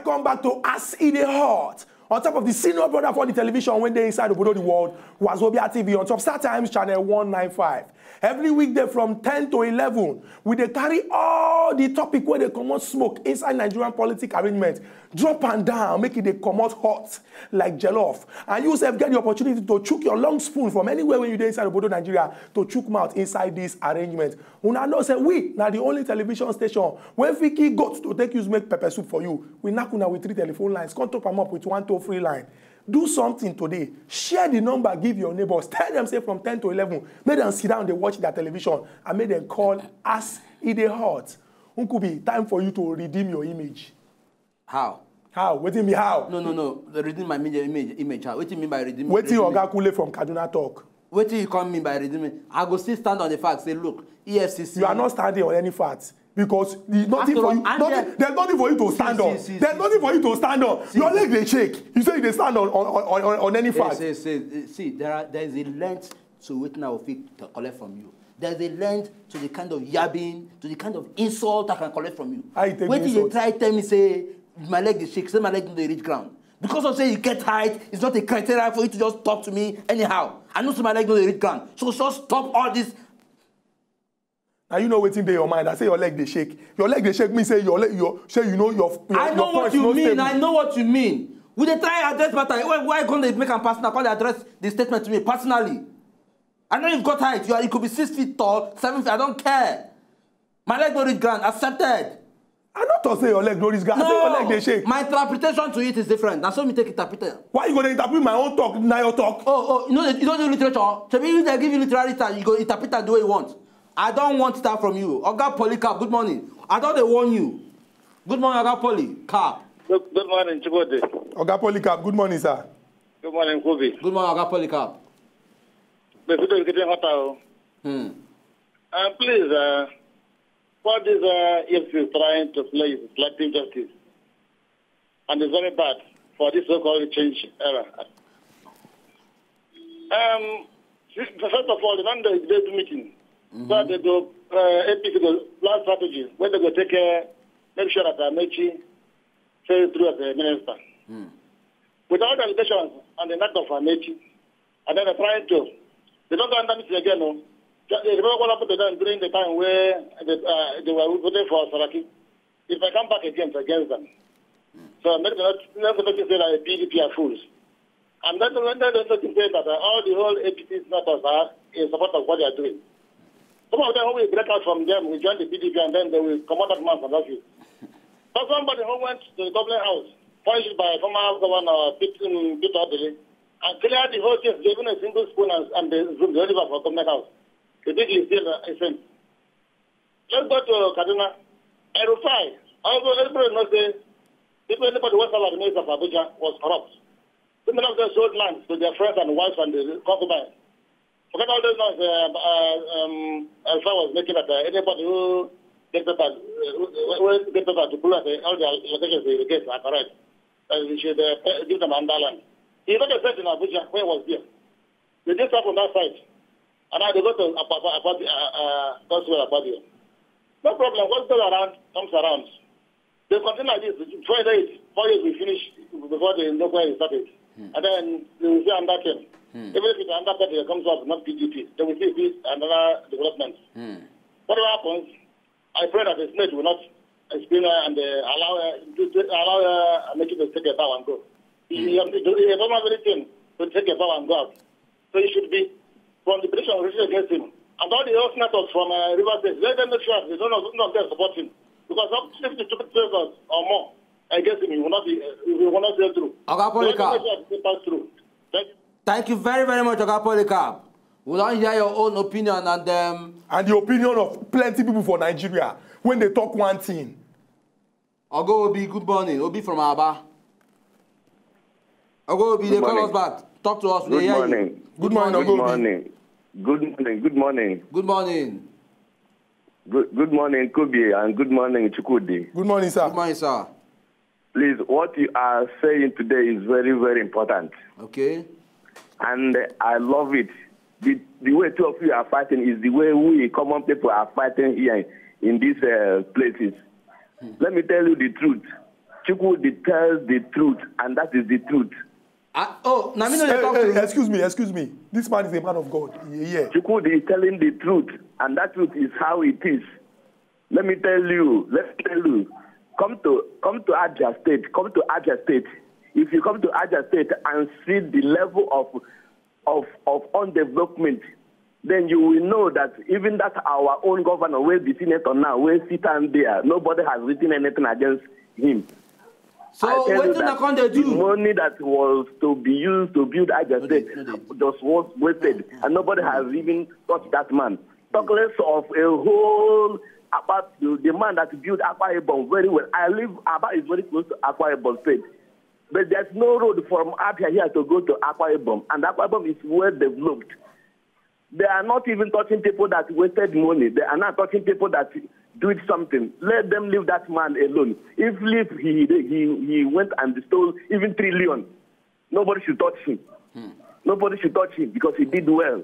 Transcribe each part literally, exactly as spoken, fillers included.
Come back to As E Dey Hot. On top of the senior brother for the television wey dey inside obodo the world, Wazobia T V on top Star Times channel one nine five. Every weekday from ten to eleven, we dey carry all the topic wey dey comot smoke inside Nigerian politic arrangement, drop am down, make e dey comot hot like jollof. And you sef get the opportunity to chook your long spoon from anywhere wey you dey inside obodo Nigeria to chook mouth inside this arrangement. Una know say we na the only television station wey fit kill goat to take use make pepper soup for you. We knack una with three telephone lines, come top am up with one toll free line. Do something today. Share the number, give your neighbors. Tell them say from ten to eleven, make dem sit down dey watch their television and make dem call As E Dey Hot. Nkubi, time for you to redeem your image. How? How? Wetin be how? No, no, no. Redeem my image, image, image. How? What do you mean by redeem? Wetin Oga Kule from Kaduna talk? What do you come mean by redeeming? I go still stand on the fact. Say, look, E F C C. You are not standing on any fact because the, nothing After for all, you, and nothing, then- there's nothing for you to stand See, on. see, see, There's see, nothing see. for you to stand on. See. Your leg dey shake. You say you dey stand on on, on, on, on any Yes, fact. yes, yes. See, there are there is a length to it now fit to collect from you. There's a length to the kind of yabbing, to the kind of insult I can collect from you. How you take Wetin you insult? Try tell me say my leg dey shake, say my leg no dey reach ground. Because of say you get height, it's not a criteria for you to just talk to me anyhow. I know say my leg no dey reach ground. So just stop all this. Now you know wetin dey your mind. I say your leg dey shake. Your leg dey shake mean say your leg, your say you know your. your I know your what points you no mean. stable. I know what you mean. We dey try address matter. Why, why come dey make am personal? Come dey address the statement to me personally. I know you've got height. You, are, you could be six feet tall, seven feet. I don't care. My leg no reach ground. Accepted. I no talk say your leg no reach ground. I say your leg dey shake. My interpretation to it is different. Na so me take interpret it. Why you go dey interpret my own talk? Na your talk. Oh, oh, you know, you don't know literature. So maybe they give you literary time, you go interpret it the way you want. I don't want that from you. Oga Polycarp, good morning. I don't dey warn you. Good morning, Oga Polycarp. Good, good morning, Chibode. Oga Polycarp, good morning, sir. Good morning, Kobe. Good morning, Oga Polycarp. The video is getting hotter. Oh. Hmm. And please, uh, what this uh, E F C C is trying to play is selective justice. And it's very bad for this so-called change era. Um, first of all, they don't do debate meeting. So they go, uh, A P C go plan strategy where they go take care, make sure that Amechi says through as a minister. With all the allegations on the neck of Amechi, and then they're trying to, they don't go under meeting again. No. They remember what happened to them during the time where they, uh, they were voting for Saraki. If I come back again, it's against them. So maybe not, not to say that the P D P are fools. And then when they don't say that uh, all the whole A P C senators are in support of what they are doing. Some of them who will break out from them will join the P D P and then they will come out that man from office. But somebody who went to the government house, punished by former governor Peter, um, Peter Odili, and cleared the whole thing, giving a single spoon and, and the room, the oliver for government house. The big is still uh, a saint. Let's go to Kaduna. And Rufai, although everybody knows the people, anybody who was salary minister of Abuja was corrupt. Some of them sold land to their friends and wives and the concubines. Forget all those noise uh, uh, um, Alpha was making that uh, anybody who get paper, uh, who, who get paper to pull out uh, all the allegations they get are correct. Uh, we should uh, pay- give them another land. He got a set in Abuja when he was there. They just start from that side. And now they go to Apapa, Apapa, uh, uh, Gospel Apapa. No problem. What goes around comes around. They continue like this. Four years, four years we finish before the local is started. And then they will say another thing. Even if it's another party that comes up, not P D P, they will see this another development. What happens? I pray that the Senate will not explain uh, and uh, allow uh, to, to allow uh, Amechi to take a bow and go. He, he, he, he doesn't have anything to take a bow and go out. So he should be from the petition released against him. And all the whole senators from uh, River State, let them make sure that none of, none of them support him. Because up to fifty stupid senators or more against him, he will not be, uh, he will not go through. Oga So let them Polycarp. make sure that they pass through. Thank you. Thank you very, very much, Oga Polycarp. We don't hear your own opinion and um, And the opinion of plenty people for Nigeria when they talk one thing. Ogo Obi, good morning. Obi from Aba. Ogo Obi, they Good call morning. Us back. Talk to us. We Good dey hear you. morning. Good morning, Good Ogo Obi. morning. Good morning. Good morning. Good morning. Good, good morning, Kobe, and good morning, Chukwudi. Good morning, sir. Good morning, sir. Please, what you are saying today is very, very important. Okay. And I love it. The, the way two of you are fighting is the way we common people are fighting here in these uh, places. Let me tell you the truth. Chukwudi tells the truth, and that is the truth. Ah, oh, na me no dey talk to Hey, you. hey, excuse me, excuse me. This man is a man of God. Yeah, yeah. Chukwudi is telling the truth, and that truth is how it is. Let me tell you, let me tell you, come to come to Abia State, come to Abia State. If you come to Abia State and see the level of of of undevelopment, then you will know that even that our own governor, where the senator now, where sit and there, nobody has written anything against him. So I tell you wetin una that come dey the do? money that was to be used to build Abia No dey- State no dey. just was wasted, and nobody has even touched that man. Talk less of a whole about the, the man that built Akwa Ibom very well. I live Aba is very close to Akwa Ibom State, but there's no road from Abia here to go to Akwa Ibom, and Akwa Ibom is well developed. They are not even touching people that wasted money. They are not touching people that did something. Let them leave that man alone. If leave he he he went and stole even trillion, nobody should touch him. Nobody should touch him because he did well.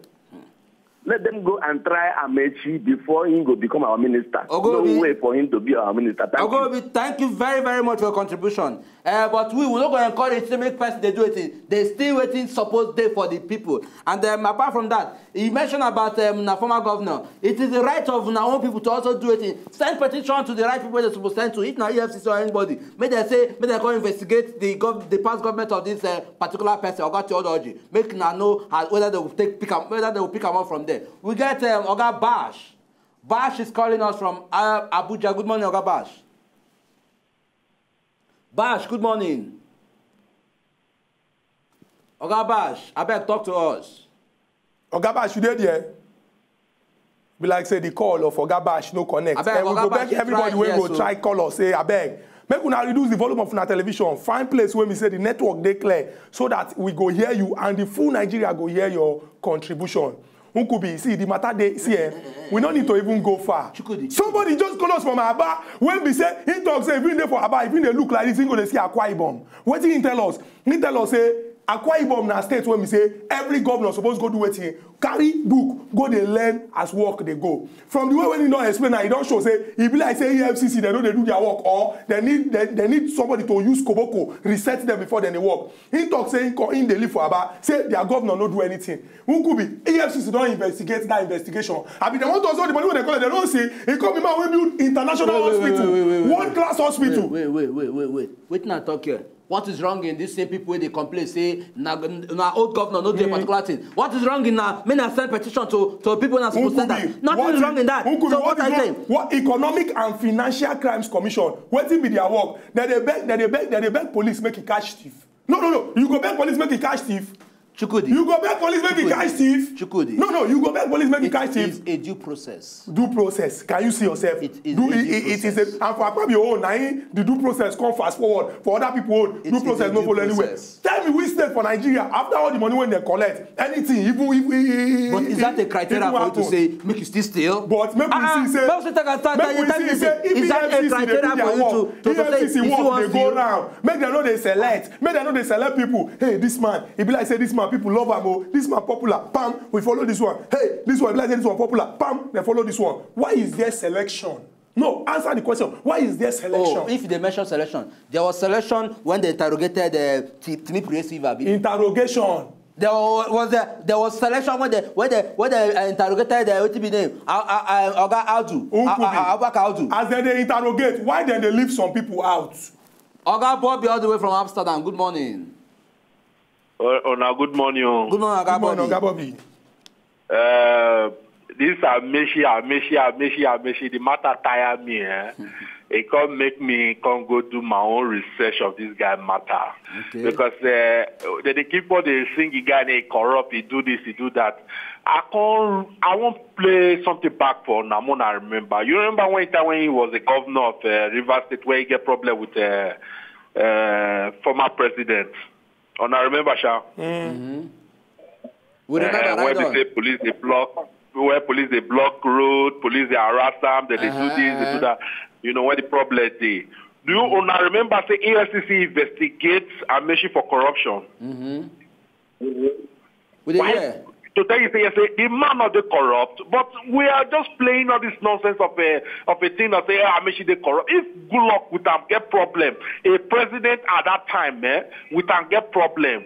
Let them go and try Amechi before he go become our minister. Ogobi. No way for him to be our minister. Thank you. Ogobi, thank you very, very much for your contribution. Uh, but we will not go encourage to make person dey do it. They still waiting suppose day for the people. And um, apart from that, he mentioned about um, na former governor. It is the right of our own people to also do it. Send petition to the right people they're supposed to send to. If not E F C C or anybody, may they say, may they go investigate the gov- the past government of this uh, particular person, Oga Theology. Make na know how, whether they will take pick am, whether they will pick am up from there. We get um, Oga Bash. Bash is calling us from uh, Abuja. Good morning, Oga Bash. Bash, good morning. Oga Bash, abeg talk to us. Oga Bash, you dey there? Be like say the call of Oga Bash no connect. Abeg, Eh, we Oga go Bash, beg you everybody try, wey yes, go so. Try call us say abeg. Make una reduce the volume of una television. Find place where we say the network dey clear so that we go hear you and the full Nigeria go hear your contribution. Nkubi, see the matter dey see eh. We no need to even go far. Chukwudi. Somebody just call us from Aba when we say he talk say if he dey for Aba, if he dey look like this, he go dey see Akwa Ibom. Wetin he tell us? He tell us say Akwa Ibom na state wey we say every governor suppose go do wetin, carry book go dey learn as work dey go. From the way when he don explain am, he don show say e be like say E F C C dem no dey do their work, or dem need dem, dem need somebody to use koboko reset them before dem dey work. He talk say he, co- he dey live for Aba, say their governor no do anything. Nkubi, E F C C don investigate that investigation. Abi dem want to say the money wey dem collect, dem no see. He come be man wey build international Wait, wait, wait, hospital, wait, wait, wait, world class hospital. Wait, wait, wait, wait, wait, wait. Wetin I talk here? What is wrong in this same people wey dey complain say na na old governor no do a particular thing? What is wrong in na make na send petition to to people na suppose send Nkubi, that? Nothing what is wrong in that. Nkubi, So what what is I wrong? saying? What Economic and Financial Crimes Commission? Wetin be their work? Dem dey beg, dem dey beg, dem dey beg police make e catch thief. No, no, no. You go beg police make e catch thief. Chukwudi. You go beg police make e catch thief. Chukwudi. No, no. You go beg police make e catch It is thief. A due process. Due process. Can you see yourself? It is Do, a it, due it, it is process. A, and for Akpabio own, na him the due process come fast forward. For other people own, It due is process a no due follow anywhere. Process. Tell me which state for Nigeria, after all the money wey dem collect, anything, even if But is that a criteria for you to say make you still steal? But make we Ah, see say make we take a stand make and you we tell see me say is that a criteria for you to to to say E F C C if you work wan dey go steal? Round, make dem no dey select, make dem no dey select people. Hey, this man, e be like say this man people love am o. This man popular, pam, we follow this one. Hey, this one, e be like say this one popular, pam, dem follow this one. Why is there selection? No, answer the question. Why is there selection? Oh, if they mention selection, there was selection when they interrogated uh, Ti- Timi Presiva. Interrogation. There wa- was there, there was selection when they when they when they uh, interrogated uh, what be name uh, uh, uh, Oga Audu, uh, Nkubi. uh, Abubakar Audu. As dem dey interrogate, why dem dey leave some people out? Oga Bobby all the way from Amsterdam. Good morning. Uh, una good morning. Oh. Good morning, Oga Good morning, Bobby. Oga Bobby. Uh, this Amechi, Amechi, Amechi, Amechi. The matter tire me. Eh? It come make me come go do my own research of this guy matter. Okay. Because uh, they, they keep on they sing the guy they corrupt, he do this, he do that. I can't. I won't play something back for Namon. I remember. You remember when time when he was the governor of uh, River State where he get problem with uh, uh, former president. And I remember, Sha. We remember Eh, that when they one. Say police they block, where police they block road, police they harass them, they, they Uh-huh, do this, they uh-huh. do that. You know when the problem is there. Do you una remember say E F C C investigates Amechi for corruption? We dey Why hear. to tell you say, yes, say the man not dey corrupt, but we are just playing all this nonsense of a of a thing that say, ah, Amaechi dey corrupt. If Goodluck with am get problem, a president at that time, eh, with am get problem,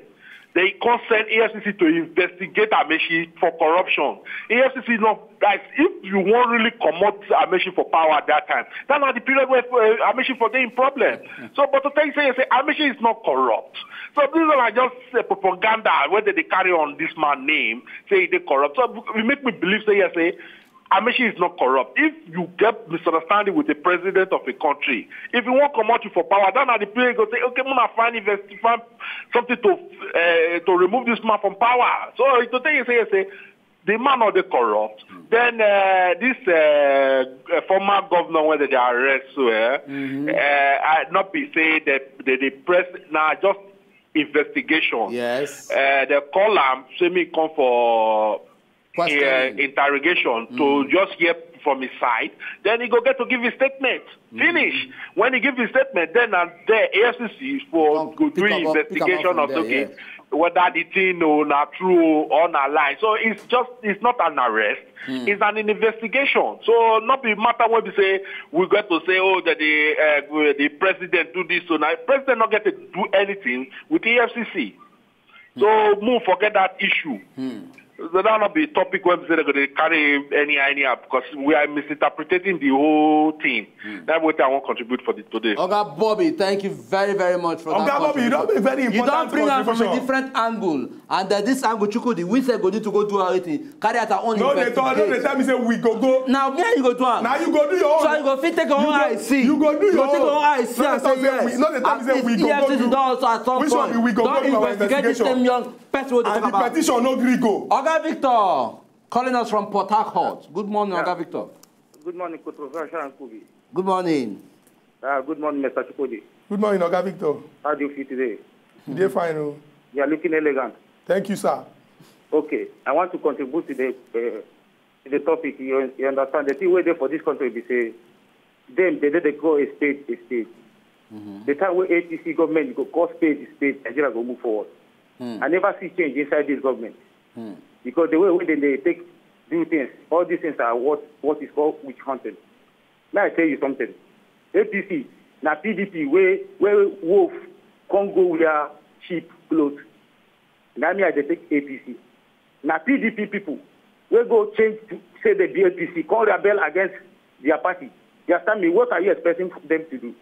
they can send A F C C to investigate Amaechi for corruption. A F C C no, guys, if you wan really comot Amaechi for power at that time, that na the period where uh, Amaechi for dey in problem. So, but to tell you say, say Amaechi is not corrupt. So these are just uh, propaganda wey dem dey carry on this man name, say e dey corrupt. So e make me believe say, yes, say Amaechi is not corrupt. If you get misunderstanding with the president of a country, if you wan comot you for power, that na the period you go say, okay, una find invest, find something to uh, to remove this man from power. So to tell you say, yes, say the man not dey corrupt. Then uh, this uh, uh, former governor wey dem dey arrest, so eh, uh, I not be say that they dey press na just investigation. Yes. Uh, they call am say me come for uh, Questioning. interrogation to just hear from his side. Then he go get to give his statement. Finish. When he give his statement, then and there A F C C for Come go pick do am up- pick am up investigation from of there, okay yeah. whether the thing o na true o or na lie. So it's just it's not an arrest. It's an investigation. So not be matter when we say we got to say, oh, that the uh, the president do this. So now president not get to do anything with the A F C C. So move forget that issue. So that not be a topic where we say they're going to carry any anyhow because we are misinterpreting the whole thing. That's what I want to contribute for the today. Oga Bobby, thank you very, very much for Oga that Bobby, you don contribution. Make very You important don bring am from a contribution. Different angle, and uh, this angle, Chukwudi, we say go need to go do our thing. Carry out our own No, they tell, no, they investigate. Tell me say we go go. Now, me and you go do am. Now you go do your own. So you go fit take your own You go- eye see. you go do your Go take your own. own eye see No, and tell say me say yes. we- no, they tell me say At we least go go E F C C do. Don also at some Which one point we go go don do our investigate this investigation? same young person wey dey And the talk about. petition no gree go. Oga Victor, calling us from Port Harcourt. Good morning, Yeah. Oga Victor. Good morning, Professor Nkubi. Good morning. Uh, good morning, Mister Chukwudi. Good morning, Oga Victor. How do you feel today? You dey fine o. You are looking elegant. Thank you, sir. Okay, I want to contribute to the uh, to the topic. You, you understand the thing wey dey for this country be say dem they dey call a state a state. The time wey A P C government go call state a state, Nigeria go move forward. I never see change inside this government because the way wey dem dey take do things, all these things are what what is called witch hunting. May I tell you something? A P C na P D P wey wey wolf come go wear sheep cloth. Na me I dey take A P C. Na P D P people wey go change to say they be A P C come rebel against their party. You understand me? What are you expecting them to do?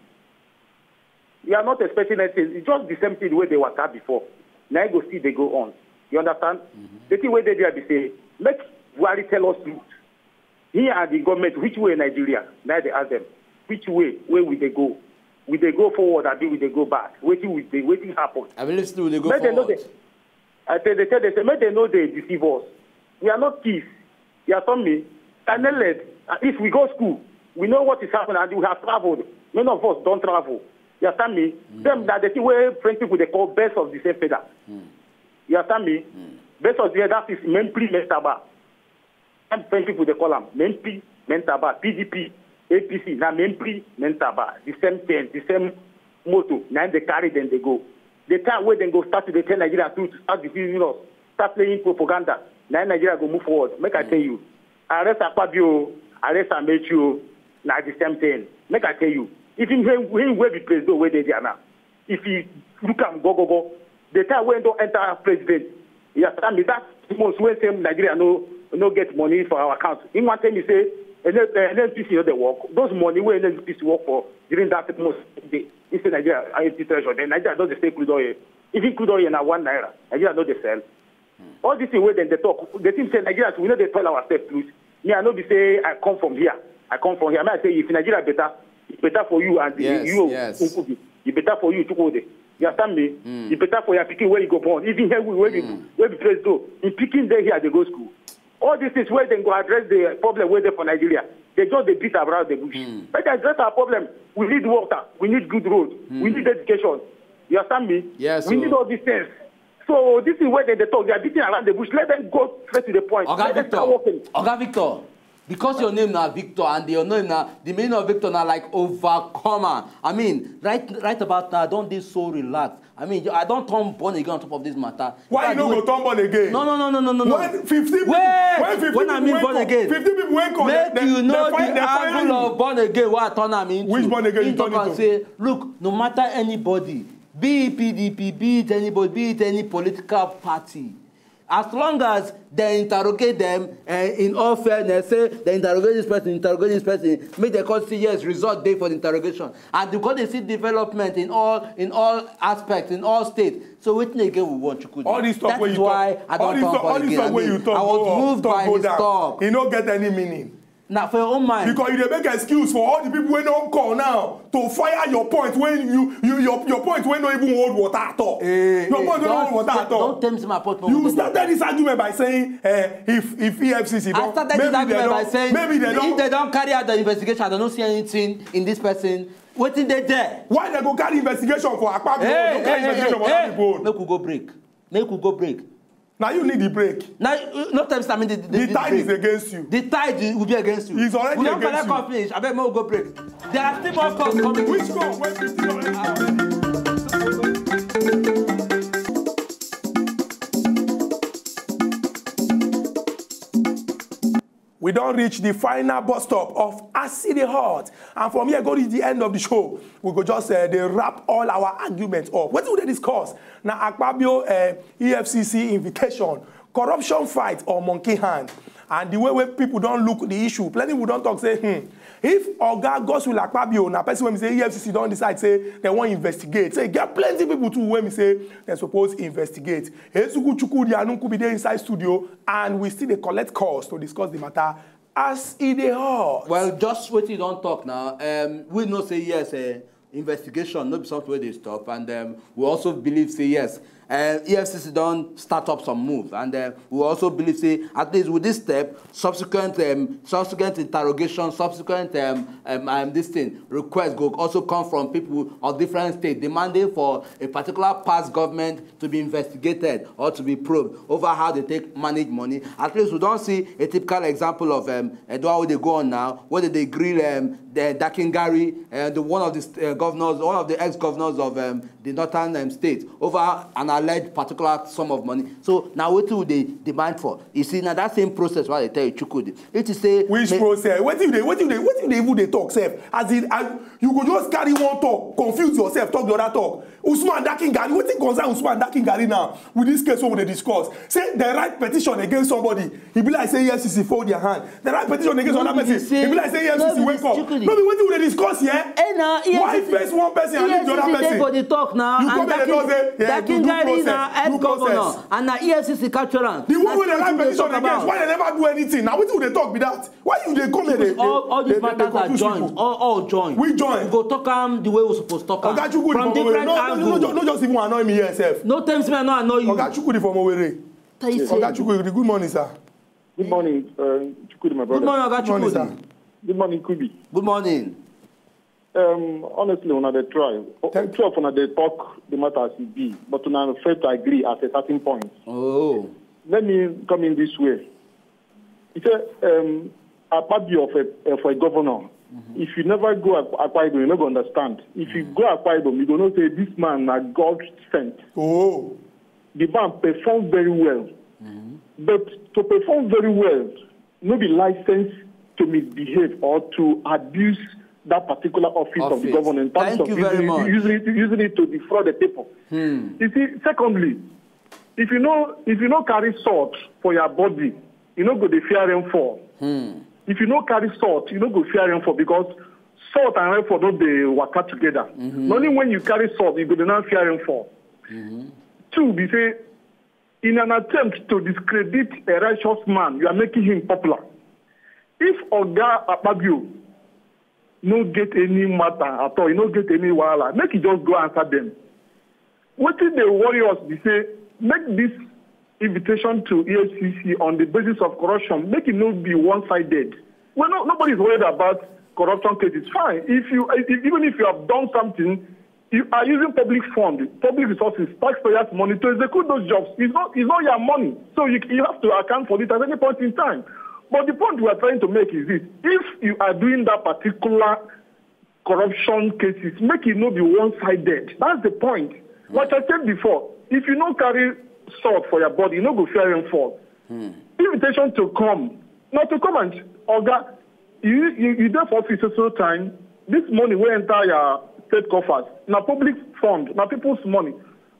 You are not expecting anything. It's just the same thing wey dey waka before. Na e go still dey go on. You understand? The thing wey dey there be say make Buhari tell us truth. He and the government, which way Nigeria? Na dey ask them, which way wey we dey go? We dey go forward abi we dey go back? Wetin we dey wetin happen? I believe still they go Make dem no forward. dey I say they tell they say make dem no dey deceive us. We are not kids. You understand me? And then let uh, if we go school, we know what is happening and we have traveled. Many of us don't travel. You understand me? Them that the thing where French people they call best of the same feather. You understand me? Best of the feather is Mempri Mentaba. And French people they call them Mempri Mentaba, P D P, A P C, now Mempri Mentaba. The same thing, the same motto. Now they carry them, they go. The time where they go start to dey tell Nigeria to start deceiving us, start playing propaganda. Now Nigeria go move forward. Make I tell you, arrest Akpabio, arrest Amechi, na the same thing. Make I tell you, if him him him wey be president wey dey there now, if he look am go go go, the time wey don enter president, you understand me? That months wey say Nigeria no no get money for our account, he wan tell me say N N P C no dey work. Those money wey N N P C work for during that month dey inside Nigeria I N P treasure. Then Nigeria don dey sell crude oil. Even crude oil na one naira. Nigeria no dey sell. All this thing wey dem dey talk, the thing say Nigerians we no dey tell ourselves truth. Me I no be say I come from here. I come from here. Me I say if Nigeria better, e better for you and Yes, you yes. Nkubi. E better for you Chukwudi. You understand me? E better for your pikin wey you go born. Even here we wey be wey be president, him pikin dey here dey go school. All these things wey dem go address the problem wey dey for Nigeria, they just dey beat around the bush. Make dem address our problem. We need water. We need good road. We need education. You understand me? Yes, We o. Need all these things. So this is where they, they talk. They are beating around the bush. Let them go straight to the point. Oga Let them Victor, start working. Oga Victor, Because your name na Victor and your name na, the meaning of Victor na like overcomer. I mean, right right about now, I don dey so relaxed. I mean, I don turn born again on top of this matter. Why you no go turn born again? No, no, no, no, no, no, no. When fifteen people, wait, when fifteen when I people mean wake born up, again, fifteen people wake up, make they, you they know find, the they find angle you. Of born again wey I turn am into. Which born again you turn into? He talk am say, look, no matter anybody, be it P D P, be it anybody, be it any political party, as long as they interrogate them, eh, in all fairness, say they interrogate this person, interrogate this person, make they come see, yes, result dey for the interrogation, and they come dey see development in all, in all aspects, in all states. So wetin again we want, Chukwudi? All this talk wey you talk, that is why I don turn born again. I mean, I was moved by his talk. E no get any meaning. Na for your own mind. Because you dey make excuse for all the people wey don call now to fire your point when you, you your, your point wey no even hold water at all. Eh, your eh, point wey no hold water at all. Don't tell me say my point no hold water. You started this argument by saying, eh, if if E F C C don, I started this argument by saying maybe they don, if they don carry out the investigation, I don't see anything in this person. Wetin dey there? Why they go carry investigation for Akpabio? Hey, don't carry investigation for other people. Make we go break. Make we go break. Now you need the break. Now, uh, no tell me say I mean the, the, the tide is against you. The tide will be against you. It's already against you. We don collect call finish. Abeg, make we go break. There are still more calls coming. Which call? When fifteen already come. We don reach the final bus stop of As E Dey Hot, and from here go reach the end of the show. We go just, uh, dey wrap all our arguments up. Wetin we dey discuss na Akpabio, uh, E F C C invitation, corruption fight or monkey hand, and the way wey people don look the issue. Plenty people don talk say, hmm, if Oga Godswill Akpabio na person wey be say E F C C don decide say dem wan investigate, say e get plenty people too wey be say dem suppose investigate. Ezugu Chukwudi Anunkubi dey inside studio, and we still dey collect calls to discuss the matter as e dey hot. Well, just wetin you don talk now, um, we know say yes, uh, investigation no be something wey dey stop, and, um, we also believe say yes, uh, E F C C don start up some move, and, uh, we also believe say at least with this step, subsequent, um, subsequent interrogation, subsequent, um, um, um, this thing, request go also come from people of different states demanding for a particular past government to be investigated or to be probed over how they take manage money. At least we don see a typical example of, um, Eduwa wey dey go on now, wey dem dey grill, um, the Dakin Gari, uh, the one of the, uh, governors, one of the ex-governors of, um, the northern, um, state over an alleged particular sum of money. So na wetin we dey demand for. You see, na that same process wey I dey tell you, Chukwudi. It is say which process? Wetin you dey, wetin you dey, wetin you dey even dey talk sef? As in, I, you go just carry one talk, confuse yourself, talk the other talk. Usman Dakin Gari, wetin concern Usman Dakin Gari now with this case wey we dey discuss? Say dem write petition against somebody, e be like say E F C C fold their hand. Dem write petition against another person, e be like say E F C C wake up. No be wetin we dey discuss here. Eh, na E F C C. Why first one person and leave the other person? E F C C dey for the talk now, and Dakin Gari na ex-governor, and na E F C C capture am. The one wey dem write petition against, why dem never do anything? Na wetin we dey talk be that. Why you dey come here dey, dey, dey confuse people? All, all these matters are joint. All, all joint. We join. We go talk am the way we suppose talk am. Oga Chukwudi from different angles. No, no, no, no, no, just even annoy me here sef. No tell me say I no annoy you. Oga Chukwudi from Owerri. Tell you say. Oga Chukwudi, good morning, sir. Good morning, uh, Chukwudi, my brother. Good morning, Oga Chukwudi. Good morning, sir. Good morning, Kubi. Good morning. Um, honestly, una dey try. Thank you. Two of una dey talk the matter as e be, but una fail to agree at a certain point. Oh. Let me come in this way. You say, um, Akpabio for a, uh, for a governor. Mm-hmm. If you never go Ak-, Akwa Ibom, you no go understand. If you go Akwa Ibom, you go know say this man na God sent. Oh. The man perform very well. Mm-hmm. But to perform very well, no be license to misbehave or to abuse that particular office of the government in terms of using it, using it, using it to defraud the people. Hmm. You see, secondly, if you no, if you no carry salt for your body, you no go dey fear rainfall. Hmm. If you no carry salt, you no go fear rainfall, because salt and rainfall no dey waka together. Mm-hmm. Only when you carry salt, you go dey now fear rainfall. Mm-hmm. Two be say, in an attempt to discredit a righteous man, you are making him popular. If Oga Akpabio no get any matter at all, he no get any wahala, make he just go answer them. Wetin dey worry us be say, make this invitation to E F C C on the basis of corruption, make it no be one-sided. Well, no, nobody is worried about corruption cases. Fine. If you, if, even if you have done something, you are using public fund, public resources, taxpayers' money to execute those jobs. It's not, it's not your money. So you, you have to account for it at any point in time. But the point we are trying to make is this: if you are doing that particular corruption cases, make it no be one-sided. That's the point. Like I said before, if you no carry sword for your body, you no go fear rainfall. Invitation to come, not to come and, Oga, you you you there for office so time. This money will enter your state coffers. Now public fund, now people's money.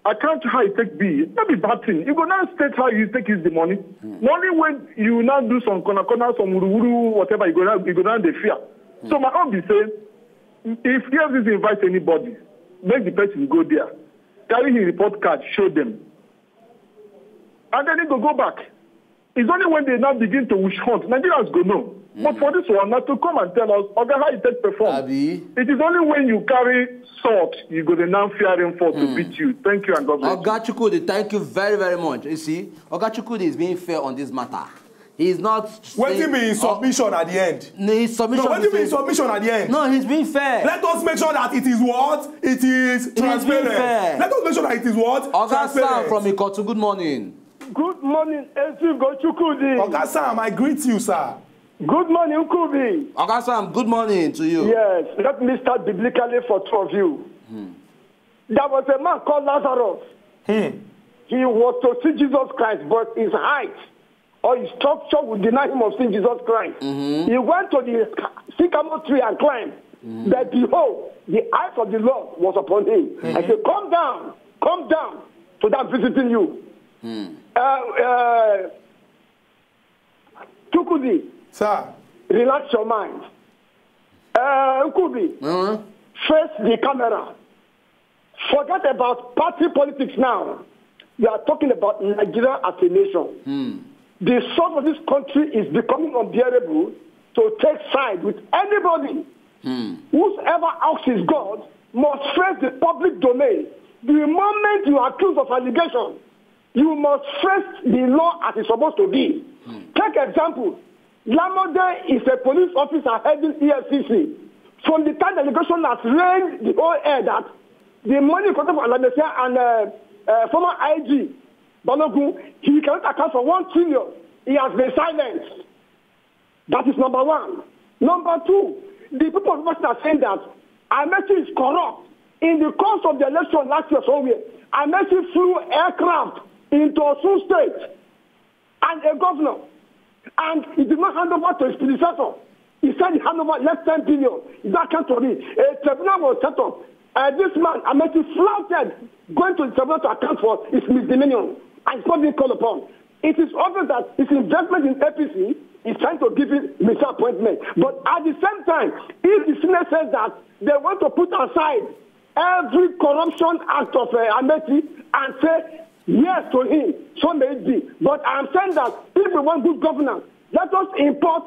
I can't how you take be. Not be bad thing. You go now state how you take use the money. Only when you now do some corner corner, some wuru wuru, whatever, you go now you go now dey fear. So my own be say, if E F C C invite anybody, make the person go there, carry him report card, show them, and then he go go back. It's only when they now begin to wish hunt, Nigerians go know. But for this one, not to come and tell us, Oga, how you take perform. Abi? It is only when you carry sword, you go the now fearing for to beat you. Thank you and God bless. Oga Chukwudi, thank you very, very much. You see, Oga Chukwudi is being fair on this matter. He's not Wetin saying- be his Oh, submission at the end? No, his submission No, is wetin be saying- his submission at the end? No, he's being fair. Let us make sure that it is what? It is being transparent. Fair. Let us make sure that it is what? Oga Sam Transparent. From Ikotun, good morning. Good morning, Ezif Gochukudi. Oga Sam, I greet you, sir. Good morning, Nkubi. Oga Sam, good morning to you. Yes, let me start biblically for two of you. There was a man called Lazarus. He was to see Jesus Christ, but his height or his structure would deny him of seeing Jesus Christ. He went to the sycamore tree and climbed. But behold, the eyes of the Lord was upon him. And said, "Come down, come down to that visiting you." Uh, uh, Chukwudi, Sir, relax your mind. Uh, Nkubi, Uh-huh. face the camera. Forget about party politics now. You are talking about Nigeria as a nation. The soul of this country is becoming unbearable to take side with anybody. Whosoever asks his God must face the public domain. The moment you are accused of allegation, you must face the law as it's supposed to be. Take example, Lamode is a police officer heading E F C C. From the time the allegation has rained the whole air that the money collected from Alamesia and uh, uh, former I G Balogun, he cannot account for one trillion. He has been silent. That is number one. Number two, the people of Western are saying that Amechi is corrupt. In the course of the election last year somewhere, Amechi flew aircraft into Osun State and a governor, and he did not hand over to his predecessor. He said he hand over less ten billion. That can't be. A tribunal was set up. Uh, this man, Amechi, flouted going to the tribunal to account for his misdemeanor, and it's not being called upon. It is obvious that his investment in A P C is trying to give him misappointment. But at the same time, if the Senate says that they want to put aside every corruption act of uh, Amechi and say yes to him, so may it be. But I'm saying that if we want good governance, let us import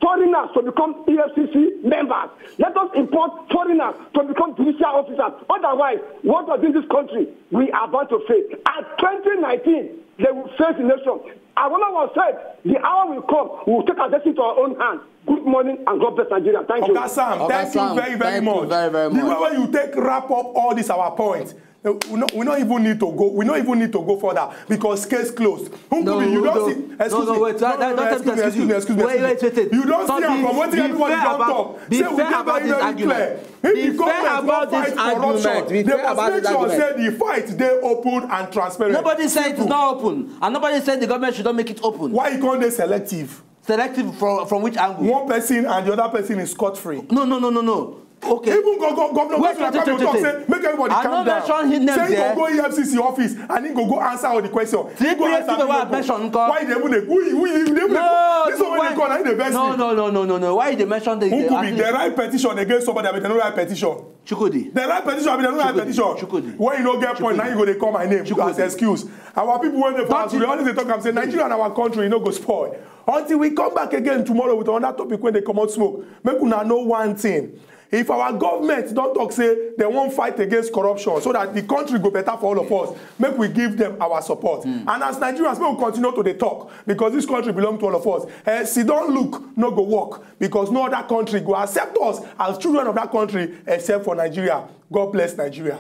foreigners to become E F C C members. Let us import foreigners to become judicial officers. Otherwise, what was in this country we are about to face? At twenty nineteen, they will face the nation. As Obama said, the hour will come, we will take our destiny to our own hands. Good morning and God bless Nigeria. Thank you. Oga Sam, Oga thank Sam, you very, very thank you much. very, very The much. way you take wrap up all this our points, uh, we no, we no even need to go. We no even need to go further because case closed. Nkubi, No, you don't no, see. no, no, wait, that- that- that- Excuse me, excuse me, excuse me, wait, excuse me. Wait, wait, wait, wait. You don't see Something- am from wetin be everybody fair don about- talk. be Say we fair dey about very, this very argument. clear. If Be the government fair wan about fight this argument. corruption, Be they fair must about make this sure argument. say the fight dey open and transparent. Nobody said it's not open, and nobody said the government should not make it open. Why you come dey selective? Selective from from which angle? One person and the other person is scot free. No, no, no, no, no. Okay. Even go, go, governor Wait, Wesley wait, wait, Akpabio wait, talk wait. Say make everybody I calm no down. Mention his name Say he there. Go go E F C C office and he go go answer all the questions. Three He go P F answer people the wey I go. mention nko? Why they even dey who he who he they even No, dey this one wey why- dey call na he dey vex No, me. No, no, no, no, no. Why you dey mention this? Who Dey could be ask they me. Write petition against somebody but they no write petition. Chukwudi. They write petition but they no write Chukwudi, petition. Chukwudi. When you no get point, Chukwudi. Now you go dey call my name Chukwudi. As excuse. Our people wey dey for Don't house, we you- always dey talk am say Nigeria and our country no go spoil until we come back again tomorrow with another topic wey dey comot smoke. Make una know one thing. If our government don talk say they wan fight against corruption so that the country go better for all of us, make we give them our support. And as Nigerians, make we continue to dey talk because this country belong to all of us. Eh, sit down look no go work because no other country go accept us as children of that country except for Nigeria. God bless Nigeria.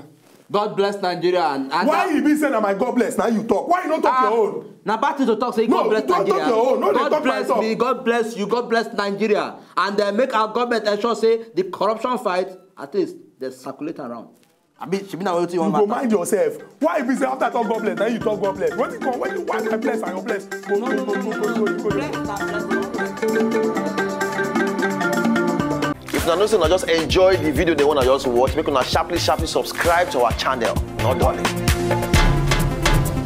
God bless Nigeria and, and Why that- e be say na my God bless na you talk? Why you no talk Ah. Your own? Na bad thing to talk say No, God bless don't talk Nigeria. your own. No, dey God talk bless my me, God bless you, God bless Nigeria, and then make our government ensure say the corruption fight at least dey circulate around. Abi shebi na wetin you You wan go matter? Mind yourself. Why e be say after I talk God bless, na you talk God bless? Wetin come? Wetin, why my bless and your bless? Go, go, go, go, go, go, go, go. If una know say una just enjoy the video, the one I just watch, make una sharply, sharply subscribe to our channel. No darling.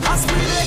As we dey